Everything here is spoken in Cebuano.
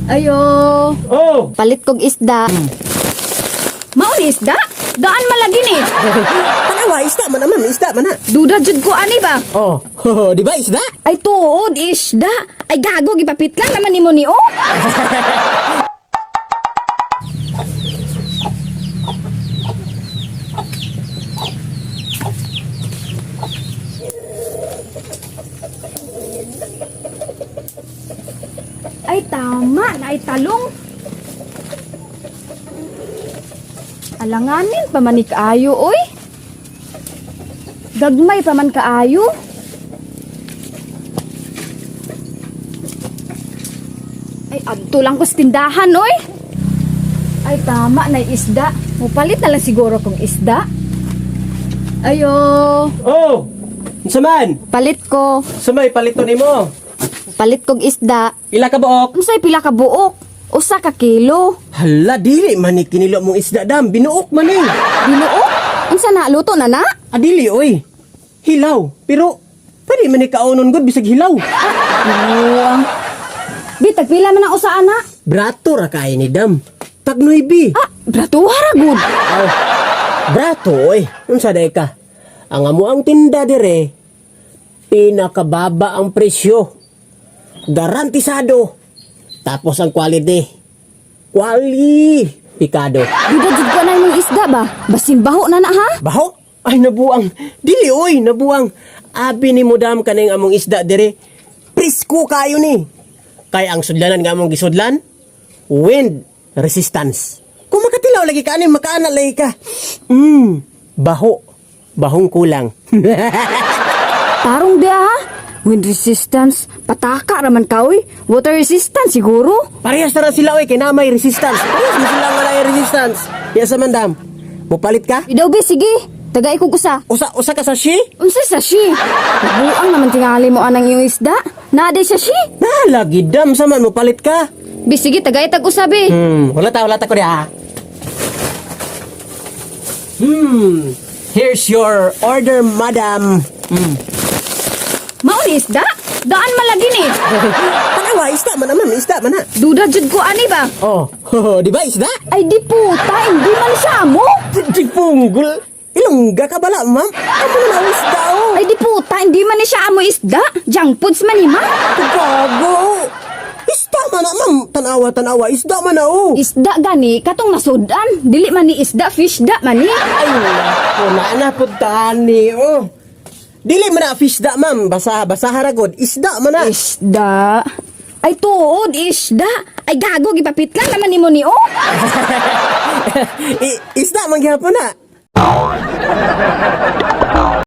Ayo. Oh! Palit kog isda. Mao ni isda? Daan malagi ni. Tanawa, isda man naman, isda man na. Duda jud ko ani ba? Oh, di ba isda? Ay tuod isda. Ay gago gipapit lang naman nimo ni oh. Ay tama na ay talong. Alanganin pa man ni kaayo oy. Gagmay pa man kaayo. Ay, adto lang ko sa tindahan, oy. Ay, tama na isda. Mupalit na lang siguro kong isda. Ayo, Oh! Unsa man? palit ko. Sumay palito nimo. Palit kog isda. Ila ka buok? Unsay pila ka buok? Usa ka kilo. Hala, dili man ni kinilo mong isda dam, binuok man ni. Binuok? Unsa na luto na na? Adili oy. Hilaw, pero pwede man ni kaonon gud bisag hilaw. Buang. Bitag pila man ang usa ana? Brato ra kay ni dam. Tag 9. Ah, bratuha ra gud. Aw. Brato oy. Unsa day ka? Ang amo ang tinda dire pinakababa ang presyo. Garantisado. Tapos ang quality. Kwalipikado. Duda jud ko na imong isda ba? Basin baho na na ha? Baho? Ay, nabuang. Dili, oy, nabuang. Abi ni mo dam kaning among isda dire. Presko kayo ni. Kay ang sudlanan nga among gisudlan, wind resistance. Kung makatilaw lagi ka ani, makaana lagi ka. Baho. Bahong kulang. Tarong di ha? Wind resistance, pataka raman ka oy. Water resistance siguro. Parehas na ra sila oy kay na may resistance. Parehas mo sila nga naay resistance. Ya sa mandam. Mupalit ka? Idaw be, sige. Tagay ko usa. Usa usa ka sa shi? Unsa sa shi? Buang naman tingali mo anang iyong isda. Naa day sa shi. Na lagi dam sa man mupalit ka. Bi sige, tagay tag usa be. Wala ta ko diha. Here's your order, madam. Mao ni isda? Daan malagi ni. Tanawa, isda man naman, isda man na. Duda jud ko ani ba? Oh, di ba isda? Ay di puta, hindi man siya mo. Di punggol. Ilongga ka bala, ma'am? Amo na ang isda, oh. Ay di puta, hindi man ni siya amo isda. Junk foods man ni ma. Gago. Isda man na, ma'am. Tanawa, tanawa, isda man na, oh. Isda gani katong nasudan. Dili man ni isda, fish da man ni. Ay, nako, na na oh. Dili man na fish da, ma'am. Basa, basa haragod. Isda man na. Isda. Ay tuod, isda. Ay gago, gipapit lang naman nimo ni oh. Isda man gihapon na.